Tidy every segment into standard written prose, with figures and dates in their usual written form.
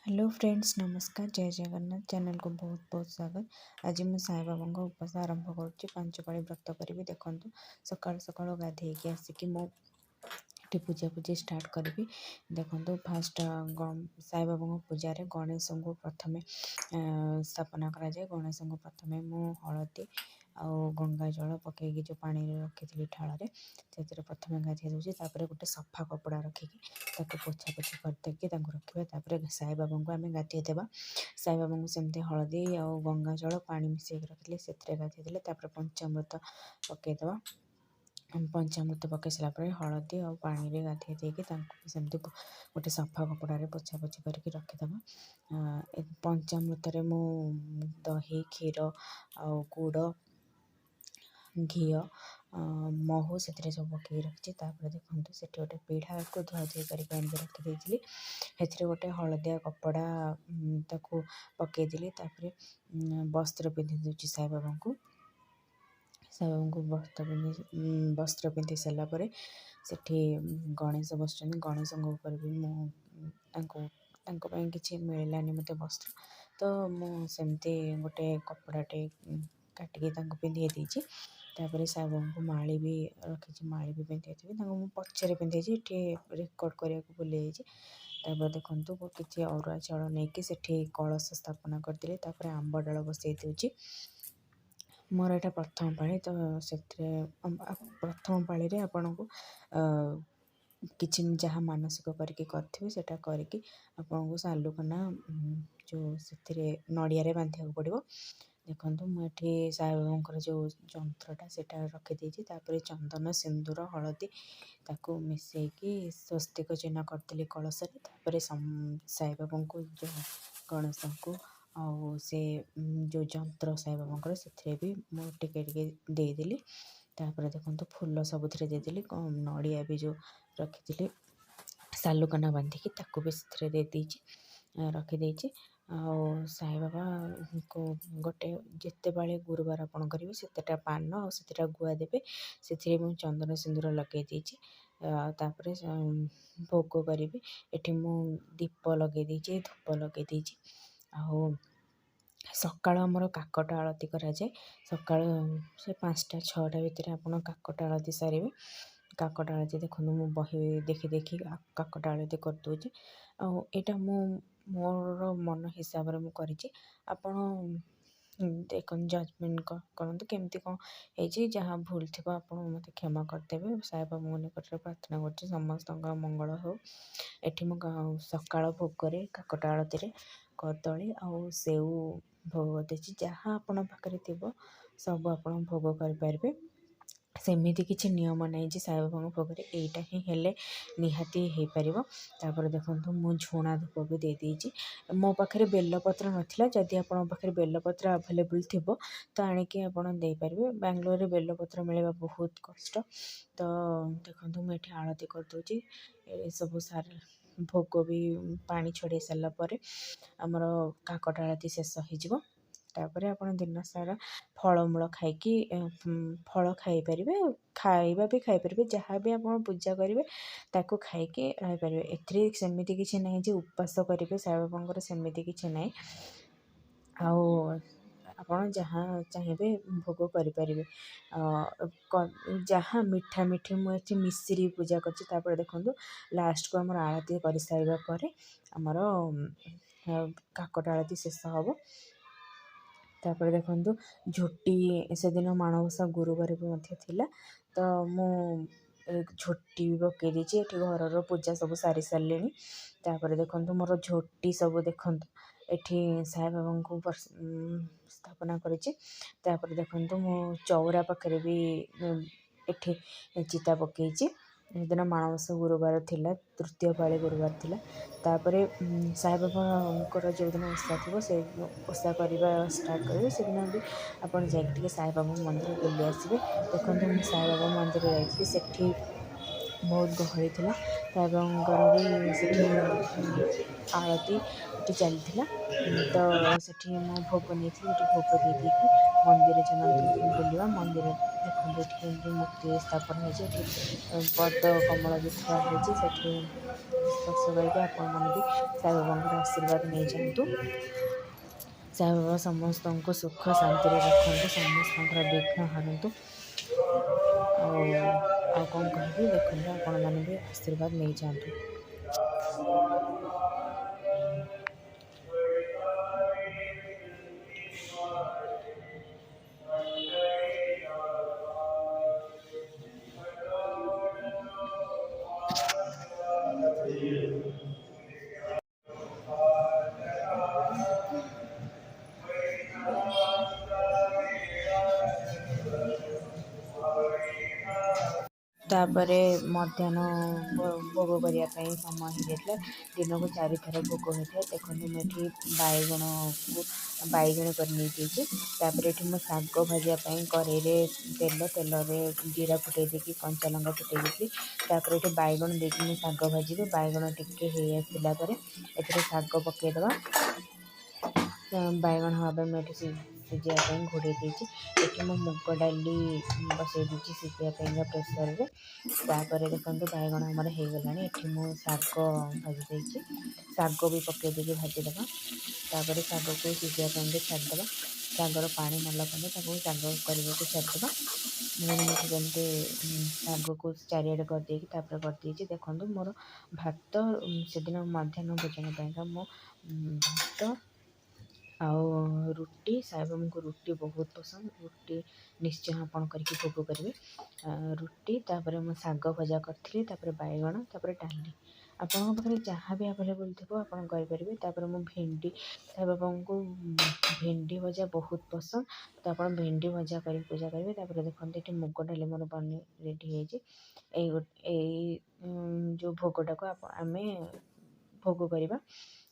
Hello friends, ନମସ୍କାର, ଜୟ ଜଗନ୍ନାଥ। ଚ୍ୟାନେଲକୁ ବହୁତ ବହୁତ ସ୍ୱାଗତ। ଆଜି ମୁଁ ସାଇବାବାଙ୍କ ଉପବାସ ଆରମ୍ଭ କରୁଛି। 5 ପାଳି ବ୍ରତ କରିବି। ଦେଖନ୍ତୁ, ସକାଳୁ ସକାଳୁ ଗାଧେଇକି ଆସିକି ମୁଁ ଏଠି ପୂଜାପୂଜି ଷ୍ଟାର୍ଟ କରିବି। ଦେଖନ୍ତୁ, ଫାଷ୍ଟ ସାଇବାବାଙ୍କ ପୂଜାରେ ଗଣେଶଙ୍କୁ ପ୍ରଥମେ ସ୍ଥାପନା କରାଯାଏ। ଗଣେଶଙ୍କୁ ପ୍ରଥମେ ମୁଁ ହଳଦୀ ଆଉ ଗଙ୍ଗା ଜଳ ପକାଇକି ଯେଉଁ ପାଣିରେ ରଖିଥିଲି ଢାଳରେ, ସେଥିରେ ପ୍ରଥମେ ଗାଧେଇ ଦେଉଛି। ତାପରେ ଗୋଟେ ସଫା କପଡ଼ା ରଖିକି ତାକୁ ପୋଛାପୋଛି କରିଦେଇକି ତାଙ୍କୁ ରଖିବା। ତାପରେ ସାଇବାବାଙ୍କୁ ଆମେ ଗାଧେଇ ଦେବା। ସାଇବାବାଙ୍କୁ ସେମିତି ହଳଦୀ ଆଉ ଗଙ୍ଗା ଜଳ ପାଣି ମିଶାଇକି ରଖିଥିଲେ, ସେଥିରେ ଗାଧେଇ ଦେଲେ। ତାପରେ ପଞ୍ଚାମୃତ ପକାଇଦେବା। ପଞ୍ଚାମୃତ ପକାଇ ସାରିଲା ପରେ ହଳଦୀ ଆଉ ପାଣିରେ ଗାଧେଇ ଦେଇକି ତାଙ୍କୁ ସେମିତି ଗୋଟେ ସଫା କପଡ଼ାରେ ପୋଛାପୋଛି କରିକି ରଖିଦେବା। ପଞ୍ଚାମୃତରେ ମୁଁ ଦହି, କ୍ଷୀର ଆଉ ଗୁଡ଼, ଘିଅ, ମହୁ ସେଥିରେ ସବୁ ପକାଇକି ରଖିଛି। ତାପରେ ଦେଖନ୍ତୁ, ସେଠି ଗୋଟେ ପିଢ଼ାକୁ ଧୁଆଧୁଇ କରିକି ଆଣିକି ରଖିଦେଇଥିଲି। ସେଥିରେ ଗୋଟେ ହଳଦିଆ କପଡ଼ା ତାକୁ ପକାଇଦେଲି। ତାପରେ ବସ୍ତ୍ର ପିନ୍ଧେଇ ଦେଉଛି ସାଇବାବାଙ୍କୁ। ସାଇବାବାଙ୍କୁ ବସ୍ତ୍ର ପିନ୍ଧେଇ ସାରିଲା ପରେ ସେଠି ଗଣେଶ ବସିଛନ୍ତି। ଗଣେଶଙ୍କ ଉପରେ ବି ମୁଁ ତାଙ୍କ ପାଇଁ କିଛି ମିଳିଲାନି ମୋତେ ବସ୍ତ୍ର, ତ ମୁଁ ସେମିତି ଗୋଟେ କପଡ଼ାଟେ କାଟିକି ତାଙ୍କୁ ପିନ୍ଧେଇ ଦେଇଛି। ତାପରେ ସାଇବାବାଙ୍କୁ ମାଳି ବି ରଖିଛି, ମାଳି ବି ପିନ୍ଧେଇଥିବି। ତାଙ୍କୁ ମୁଁ ପଛରେ ପିନ୍ଧେଇଛି, ଏଠି ରେକର୍ଡ଼ କରିବାକୁ ଭୁଲି ଯାଇଛି। ତାପରେ ଦେଖନ୍ତୁ, କିଛି ଅରୁଆ ଚାଉଳ ନେଇକି ସେଠି କଳସ ସ୍ଥାପନା କରିଦେଲି। ତାପରେ ଆମ୍ବ ଡାଳ ବସେଇ ଦେଉଛି। ମୋର ଏଇଟା ପ୍ରଥମ ପାଳି, ତ ସେଥିରେ ପ୍ରଥମ ପାଳିରେ ଆପଣଙ୍କୁ କିଛି ଯାହା ମାନସିକ କରିକି କରିଥିବେ, ସେଇଟା କରିକି ଆପଣଙ୍କୁ ସାଲୁକନା ଯେଉଁ ସେଥିରେ ନଡ଼ିଆରେ ବାନ୍ଧିବାକୁ ପଡ଼ିବ। ଦେଖନ୍ତୁ, ମୁଁ ଏଠି ସାଇବାବାଙ୍କର ଯେଉଁ ଯନ୍ତ୍ରଟା, ସେଇଟା ରଖିଦେଇଛି। ତାପରେ ଚନ୍ଦନ, ସିନ୍ଦୁର, ହଳଦୀ ତାକୁ ମିଶାଇକି ସ୍ୱସ୍ତିକ ଚିହ୍ନ କରିଦେଲି କଳସରେ। ତାପରେ ସାଇବାବାଙ୍କୁ, ଯେଉଁ ଗଣେଶଙ୍କୁ ଆଉ ସେ ଯେଉଁ ଯନ୍ତ୍ର ସାଇବାବାଙ୍କର, ସେଥିରେ ବି ମୁଁ ଟିକେ ଟିକେ ଦେଇଦେଲି। ତାପରେ ଦେଖନ୍ତୁ, ଫୁଲ ସବୁଥିରେ ଦେଇଦେଲି। ନଡ଼ିଆ ବି ଯେଉଁ ରଖିଥିଲି ସାଲୁକନା ବାନ୍ଧିକି, ତାକୁ ବି ସେଥିରେ ଦେଇଦେଇଛି, ରଖିଦେଇଛି। ଆଉ ସାଇବାବାଙ୍କୁ ଗୋଟେ ଯେତେବେଳେ ଗୁରୁବାର ଆପଣ କରିବେ, ସେତେଟା ପାନ ଆଉ ସେତେଟା ଗୁଆ ଦେବେ। ସେଥିରେ ମୁଁ ଚନ୍ଦନ ସିନ୍ଦୁର ଲଗାଇ ଦେଇଛି। ଆଉ ତାପରେ ଭୋଗ କରିବି। ଏଠି ମୁଁ ଦୀପ ଲଗାଇ ଦେଇଛି, ଧୂପ ଲଗାଇ ଦେଇଛି। ଆଉ ସକାଳ ଆମର କାକଟ ଆଳତି କରାଯାଏ। ସକାଳ ସେ 5ଟା 6ଟା ଭିତରେ ଆପଣ କାକଟ ଆଳତି ସାରିବେ। କାକଟ ଆଳତି, ଦେଖନ୍ତୁ, ମୁଁ ବହି ଦେଖି ଦେଖି କାକଟ ଆଳତି କରିଦେଉଛି। ଆଉ ଏଇଟା ମୁଁ ମୋର ମନ ହିସାବରେ ମୁଁ କରିଛି। ଆପଣ ଦେଖନ୍ତୁ, ଜଜମେଣ୍ଟ କରନ୍ତୁ କେମିତି କ'ଣ ହେଇଛି। ଯାହା ଭୁଲ ଥିବ ଆପଣ ମୋତେ କ୍ଷମା କରିଦେବେ। ସାଇବାବାଙ୍କ ନିକଟରେ ପ୍ରାର୍ଥନା କରୁଛି, ସମସ୍ତଙ୍କର ମଙ୍ଗଳ ହେଉ। ଏଠି ମୁଁ ସକାଳ ଭୋଗରେ କାକଟ ଆଳତିରେ କଦଳୀ ଆଉ ସେଉ ଭୋଗ କରିଦେଇଛି। ଯାହା ଆପଣଙ୍କ ପାଖରେ ଥିବ, ସବୁ ଆପଣ ଭୋଗ କରିପାରିବେ। ସେମିତି କିଛି ନିୟମ ନାହିଁ ଯେ ସାଇବାବାଙ୍କ ଭୋଗରେ ଏଇଟା ହିଁ ହେଲେ ନିହାତି ହେଇପାରିବ। ତାପରେ ଦେଖନ୍ତୁ, ମୁଁ ଝୁଣା ଧୂପ ବି ଦେଇଦେଇଛି। ମୋ ପାଖରେ ବେଲପତ୍ର ନଥିଲା। ଯଦି ଆପଣଙ୍କ ପାଖରେ ବେଲପତ୍ର ଆଭେଲେବୁଲ୍ ଥିବ, ତ ଆଣିକି ଆପଣ ଦେଇପାରିବେ। ବାଙ୍ଗଲୋରରେ ବେଲପତ୍ର ମିଳିବା ବହୁତ କଷ୍ଟ। ତ ଦେଖନ୍ତୁ, ମୁଁ ଏଠି ଆଳତି କରିଦେଉଛି। ଏସବୁ ସାରି, ଭୋଗ ବି ପାଣି ଛଡ଼େଇ ସାରିଲା ପରେ ଆମର କାକଟ ଆଳତି ଶେଷ ହେଇଯିବ। ତାପରେ ଆପଣ ଦିନସାରା ଫଳମୂଳ ଖାଇକି, ଫଳ ଖାଇପାରିବେ, ଖାଇବା ବି ଖାଇପାରିବେ। ଯାହା ବି ଆପଣ ପୂଜା କରିବେ, ତାକୁ ଖାଇକି ରହିପାରିବେ। ଏଥିରେ ସେମିତି କିଛି ନାହିଁ ଯେ ଉପାସ କରିବେ ସାଇବାବାଙ୍କର, ସେମିତି କିଛି ନାହିଁ। ଆଉ ଆପଣ ଯାହା ଚାହିଁବେ ଭୋଗ କରିପାରିବେ, ଯାହା ମିଠା ମିଠି। ମୁଁ ଏଠି ମିଶିରି ପୂଜା କରିଛି। ତାପରେ ଦେଖନ୍ତୁ, ଲାଷ୍ଟକୁ ଆମର ଆଳତି କରିସାରିବା ପରେ ଆମର କାକଟ ଆଳତି ଶେଷ ହେବ। ତାପରେ ଦେଖନ୍ତୁ, ଝୋଟି। ସେଦିନ ମାଣବସା ଗୁରୁବାର ବି ମଧ୍ୟ ଥିଲା, ତ ମୁଁ ଝୋଟି ବି ପକାଇ ଦେଇଛି। ଏଠି ଘରର ପୂଜା ସବୁ ସାରି ସାରିଲିଣି। ତାପରେ ଦେଖନ୍ତୁ, ମୋର ଝୋଟି ସବୁ ଦେଖନ୍ତୁ, ଏଠି ସାଇବାବାଙ୍କୁ ସ୍ଥାପନା କରିଛି। ତାପରେ ଦେଖନ୍ତୁ, ମୁଁ ଚଉରା ପାଖରେ ବି ଏଠି ଚିତା ପକାଇଛି। ସେଦିନ ମାଣବସା ଗୁରୁବାର ଥିଲା, ତୃତୀୟ ପାଳି ଗୁରୁବାର ଥିଲା। ତାପରେ ସାଇବାବାଙ୍କର ଯେଉଁଦିନ ଓଷା ଥିବ, ସେ ଓଷା କରିବା ଷ୍ଟାର୍ଟ କରିବେ, ସେଦିନ ବି ଆପଣ ଯାଇକି ଟିକେ ସାଇବାବା ମନ୍ଦିର ବୁଲି ଆସିବେ। ଦେଖନ୍ତୁ, ମୁଁ ସାଇବାବା ମନ୍ଦିର ଯାଇଥିଲି, ସେଠି ବହୁତ ଗହଳି ଥିଲା। ସାଇବାବାଙ୍କର ବି ସେଠି ଆଳତି ଏଠି ଚାଲିଥିଲା, ତ ସେଠି ମୁଁ ଭୋଗ ନେଇଥିଲି। ସେଠି ଭୋଗ ଦେଇ ଦେଇକି ମନ୍ଦିର ଚାଲନ୍ତୁ ବୁଲିବା ମନ୍ଦିର। ଦେଖନ୍ତୁ, ଏଠି କେମିତି ମୂର୍ତ୍ତି ସ୍ଥାପନ ହେଇଛି। ଏଠି ପଦ୍ମ କମଳ ବି ଥୁଆ ହେଇଛି। ସେଠି ସ୍ପର୍ଶ କରିକି ଆପଣମାନେ ବି ସାଇବାବାଙ୍କର ଆଶୀର୍ବାଦ ନେଇଯାଆନ୍ତୁ। ସାଇବାବା ସମସ୍ତଙ୍କୁ ସୁଖ ଶାନ୍ତିରେ ରଖନ୍ତୁ, ସମସ୍ତଙ୍କର ବିଘ୍ନ ହାରନ୍ତୁ। ଆଉ ଆଉ କ'ଣ କହିବି? ଦେଖନ୍ତୁ, ଆପଣମାନେ ବି ଆଶୀର୍ବାଦ ନେଇଯାଆନ୍ତୁ। ତାପରେ ମଧ୍ୟାହ୍ନ ଭୋଗ କରିବା ପାଇଁ ସମୟ ହେଇଯାଇଥିଲା। ଦିନକୁ ଚାରିଥର ଭୋଗ ହୋଇଥାଏ। ଦେଖନ୍ତୁ, ମୁଁ ଏଠି ବାଇଗଣକୁ ବାଇଗଣ କରି ନେଇଯାଇଛି। ତାପରେ ଏଠି ମୁଁ ଶାଗ ଭାଜିବା ପାଇଁ କରେଇରେ ତେଲରେ ଜିରା ଫୁଟେଇ ଦେଇକି କଞ୍ଚା ଲଙ୍କା ଫୁଟେଇ ଦେଇଥିଲି। ତାପରେ ଏଠି ବାଇଗଣ ଦେଇକି ମୁଁ ଶାଗ ଭାଜିବି। ବାଇଗଣ ଟିକେ ହେଇ ଆସିଲା ପରେ ଏଥିରେ ଶାଗ ପକାଇଦେବା। ବାଇଗଣ ହେବା ପାଇଁ ମୁଁ ଏଠି ସିଝିବା ପାଇଁ ଘୋଡ଼େଇ ଦେଇଛି। ଏଠି ମୁଁ ମୁଗ ଡାଲି ବସେଇ ଦେଇଛି ସିଝିବା ପାଇଁକା ପ୍ରେସରରେ। ତାପରେ ଦେଖନ୍ତୁ, ବାଇଗଣ ଆମର ହେଇଗଲାଣି। ଏଠି ମୁଁ ଶାଗ ଭାଜି ଦେଇଛି। ଶାଗ ବି ପକାଇ ଦେଇକି ଭାଜିଦେବା। ତାପରେ ଶାଗକୁ ସିଝିବା ପାଇଁକା ଛାଡ଼ିଦେବା। ଶାଗର ପାଣି ମଲା ପର୍ଯ୍ୟନ୍ତ ତାକୁ ଶାଗ କରିବାକୁ ଛାଡ଼ିଦେବା। ମୁଁ ଯେମିତି ଶାଗକୁ ଚାରିଆଡ଼େ କରିଦେଇକି ତାପରେ କରିଦେଇଛି। ଦେଖନ୍ତୁ, ମୋର ଭାତ, ସେଦିନ ମଧ୍ୟାହ୍ନ ଭୋଜନ ପାଇଁକା ମୁଁ ଭାତ ଆଉ ରୁଟି। ସାଇବାବାଙ୍କୁ ରୁଟି ବହୁତ ପସନ୍ଦ। ରୁଟି ନିଶ୍ଚୟ ଆପଣ କରିକି ଭୋଗ କରିବେ। ରୁଟି, ତାପରେ ମୁଁ ଶାଗ ଭଜା କରିଥିଲି, ତାପରେ ବାଇଗଣ, ତାପରେ ଡାଲି। ଆପଣଙ୍କ ପାଖରେ ଯାହା ବି ଆଭେଲେବୁଲ୍ ଥିବ, ଆପଣ କରିପାରିବେ। ତାପରେ ମୁଁ ଭେଣ୍ଡି, ସାଇବାବାଙ୍କୁ ଭେଣ୍ଡି ଭଜା ବହୁତ ପସନ୍ଦ, ତ ଆପଣ ଭେଣ୍ଡି ଭଜା କରିକି ପୂଜା କରିବେ। ତାପରେ ଦେଖନ୍ତୁ, ଏଠି ମୁଗ ଡାଲି ମୋର ବନି ରେଡ଼ି ହେଇଛି। ଏଇ ଯେଉଁ ଭୋଗଟାକୁ ଆମେ ଭୋଗ କରିବା।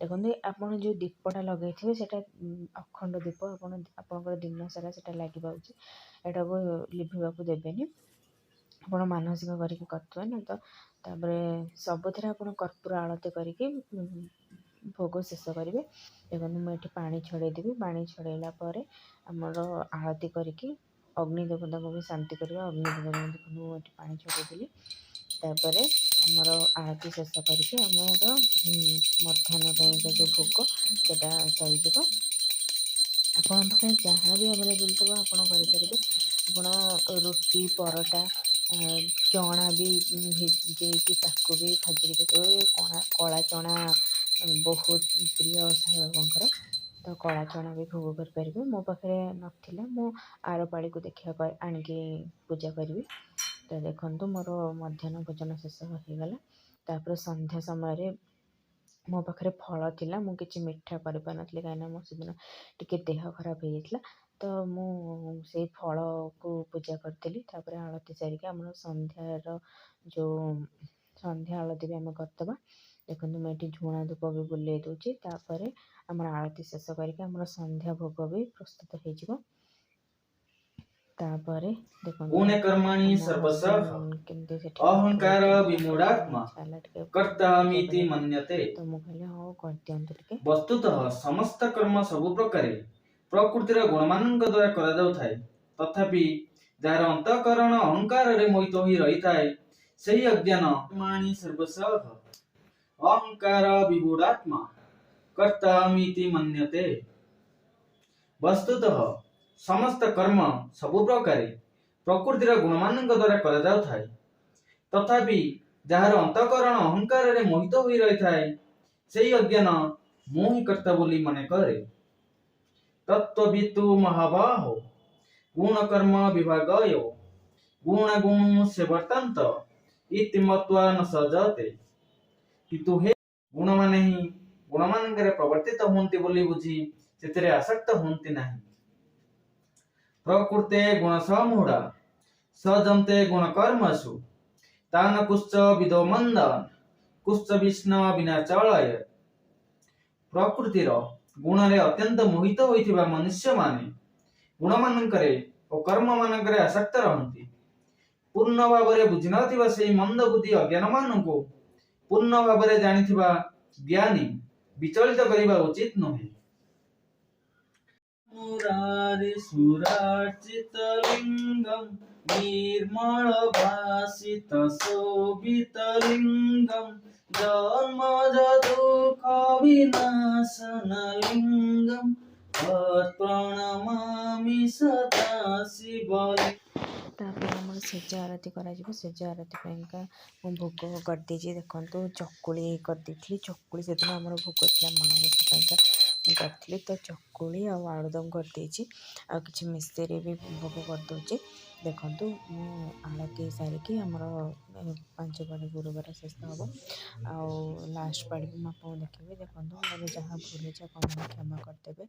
ଦେଖନ୍ତୁ, ଆପଣ ଯେଉଁ ଦୀପଟା ଲଗାଇଥିବେ, ସେଇଟା ଅଖଣ୍ଡ ଦୀପ। ଆପଣ ଆପଣଙ୍କର ଦିନ ସାରା ସେଇଟା ଲାଗିବା ଉଚିତ। ଏଟାକୁ ଲିଭିବାକୁ ଦେବେନି। ଆପଣ ମାନସିକ କରିକି କରିଥିବେ ନା ତ। ତାପରେ ସବୁଥିରେ ଆପଣ କର୍ପୂର ଆଳତି କରିକି ଭୋଗ ଶେଷ କରିବେ। ଦେଖନ୍ତୁ, ମୁଁ ଏଠି ପାଣି ଛଡ଼େଇଦେବି। ପାଣି ଛଡ଼େଇଲା ପରେ ଆମର ଆଳତି କରିକି ଅଗ୍ନି ଦେବତାଙ୍କୁ ବି ଶାନ୍ତି କରିବା। ଅଗ୍ନି ଦେବତାଙ୍କୁ, ଦେଖନ୍ତୁ, ମୁଁ ଏଠି ପାଣି ଛଡ଼େଇଦେଲି। ତାପରେ ଆମର ଆଳତି ଶେଷ କରିକି ଆମର ମଧ୍ୟାହ୍ନ ପାଇଁକା ଯେଉଁ ଭୋଗ, ସେଇଟା ସରିଯିବ। ଆପଣଙ୍କ ପାଖରେ ଯାହା ବି ଆଭେଲେବୁଲ୍ ଥିବ, ଆପଣ କରିପାରିବେ। ଆପଣ ରୁଟି, ପରଟା, ଚଣା ବି ଭିଜେଇକି ତାକୁ ବି ଭାଜିକି ଦେଇପାରିବେ। କଳା ଚଣା ବହୁତ ପ୍ରିୟ ସାଇବାବାଙ୍କର, ତ କଳା ଚଣା ବି ଭୋଗ କରିପାରିବେ। ମୋ ପାଖରେ ନଥିଲା, ମୁଁ ଆର ପାଳିକୁ ଦେଖିବା ଆଣିକି ପୂଜା କରିବି। ତ ଦେଖନ୍ତୁ, ମୋର ମଧ୍ୟାହ୍ନ ଭୋଜନ ଶେଷ ହେଇଗଲା। ତାପରେ ସନ୍ଧ୍ୟା ସମୟରେ ମୋ ପାଖରେ ଫଳ ଥିଲା। ମୁଁ କିଛି ମିଠା କରିପାରିନଥିଲି, କାହିଁକିନା ମୋର ସେଦିନ ଟିକେ ଦେହ ଖରାପ ହେଇଯାଇଥିଲା। ତ ମୁଁ ସେଇ ଫଳକୁ ପୂଜା କରିଥିଲି। ତାପରେ ଆଳତି ସାରିକି ଆମର ସନ୍ଧ୍ୟାର ଯେଉଁ ସନ୍ଧ୍ୟା ଆଳତି ବି ଆମେ କରିଦେବା। ଦେଖନ୍ତୁ, ମୁଁ ଏଠି ଝୁଣା ଧୂପ ବି ବୁଲେଇ ଦେଉଛି। ତାପରେ ଆମର ଆଳତି ଶେଷ କରିକି ଆମର ସନ୍ଧ୍ୟା ଭୋଗ ବି ପ୍ରସ୍ତୁତ ହେଇଯିବ। ତାପରେ ଦେଖନ୍ତୁ, ଗୁଣକର୍ମାଣି ଆମ ସର୍ବଶଃ ହଜବେଣ୍ଡ କେମିତି ସେଠି ଅହଙ୍କାର ତାଙ୍କର ବିମୂଢ଼ାତ୍ମା ଇଚ୍ଛା ହେଲା ଟିକେ ପୂଜା କର୍ତ୍ତାହମିତି କରିବା ପାଇଁ। ମନ୍ୟତେ। ତ ମୁଁ କହିଲି, ହଉ, କରିଦିଅନ୍ତୁ ଟିକେ। ବସ୍ତୁତଃ ସମସ୍ତ କର୍ମ ସବୁ ପ୍ରକାରେ ପ୍ରକୃତିର ଗୁଣମାନଙ୍କ ଦ୍ୱାରା କରାଯାଉଥାଏ। ତଥାପି ଯାହାର ଅନ୍ତଃକରଣ ଅହଙ୍କାରରେ ମୋହିତ ହୋଇ ରହିଥାଏ, ସେହି ଅଜ୍ଞାନ କର୍ମାଣି ସର୍ବଶଃ ଅହଙ୍କାର ବିମୂଢ଼ାତ୍ମା କର୍ତ୍ତାହମିତି ମନ୍ୟତେ। ବସ୍ତୁତଃ ସମସ୍ତ କର୍ମ ସବୁ ପ୍ରକାରେ ପ୍ରକୃତିର ଗୁଣମାନଙ୍କ ଦ୍ୱାରା କରାଯାଉଥାଏ। ତଥାପି ଯାହାର ଅନ୍ତଃକରଣ ଅହଙ୍କାରରେ ମୋହିତ ହୋଇ ରହିଥାଏ, ସେହି ଅଜ୍ଞାନ ମୁଁ ହିଁ କର୍ତ୍ତା ବୋଲି ମନେ କରେ। ତତ୍ତ୍ୱବିତୁ ମହାବାହୋ ଗୁଣ କର୍ମ ବିଭାଗୟୋ ଗୁଣ ଗୁଣ ସେ ବର୍ତ୍ତନ୍ତ ଇତି ମତ୍ୱା ନ ସଜତେ। କିନ୍ତୁ ହେ ଗୁଣମାନେ ହିଁ ଗୁଣମାନଙ୍କରେ ପ୍ରବର୍ତ୍ତିତ ହୁଅନ୍ତି ବୋଲି ବୁଝି ସେଥିରେ ଆସକ୍ତ ହୁଅନ୍ତି ନାହିଁ। ପ୍ରକୃତେ ଗୁଣ ସମୂଢ଼ା ସଜନ୍ତେ ଗୁଣ କର୍ମସୁ ତାନ କୁଶ୍ଚ ବିଦୋ ମନ୍ଦାନ କୁଶ୍ଚ ବିଷ୍ଣୁ ବିନାଚଳୟ। ପ୍ରକୃତିର ଗୁଣରେ ଅତ୍ୟନ୍ତ ମୋହିତ ହୋଇଥିବା ମନୁଷ୍ୟମାନେ ଗୁଣମାନଙ୍କରେ ଓ କର୍ମମାନଙ୍କରେ ଆସକ୍ତ ରହନ୍ତି। ପୂର୍ଣ୍ଣ ଭାବରେ ବୁଝିନଥିବା ସେହି ମନ୍ଦବୁଦ୍ଧି ଅଜ୍ଞାନମାନଙ୍କୁ ପୂର୍ଣ୍ଣ ଭାବରେ ଜାଣିଥିବା ଜ୍ଞାନୀ ବିଚଳିତ କରିବା ଉଚିତ ନୁହେଁ। ମୁରାରି ସୁରାର୍ଚିତ ଲିଙ୍ଗಂ। ନିର୍ମଳ ଭାସିତ ଶୋଭିତ ଲିଙ୍ଗମ୍, ଜନ୍ମଜ ଦୁଃଖ ବିନାଶନ ଲିଙ୍ଗମ୍, ପ୍ରଣମାମି ସଦା ଶିବ। ତାପରେ ଆମର ସେଜ ଆରତି କରାଯିବ। ସେଜ ଆରତି ପାଇଁକା ମୁଁ ଭୋଗ କରିଦେଇଛି। ଦେଖନ୍ତୁ, ଚକୁଳି କରିଦେଇଥିଲି। ଚକୁଳି ସେଦିନ ଆମର ଭୋଗ ଥିଲା, ମାଣବସା ପାଇଁକା ମୁଁ କରିଥିଲି। ତ ଚକୁଳି ଆଉ ଆଳୁଦମ କରିଦେଇଛି ଆଉ କିଛି ମିଶ୍ରି ବି ଭୋଗ କରିଦେଉଛି। ଦେଖନ୍ତୁ, ମୁଁ ଆଳତି ସାରିକି ଆମର 5 ପାଳି ଗୁରୁବାର ଶେଷ ହେବ ଆଉ ଲାଷ୍ଟ ପାଳି ବି ମୁଁ ଆପଣଙ୍କୁ ଦେଖେଇବି। ଦେଖନ୍ତୁ, ମୋର ଯାହା ଭୁଲ ହେଇଛି ଆପଣମାନେ କ୍ଷମା କରିଦେବେ।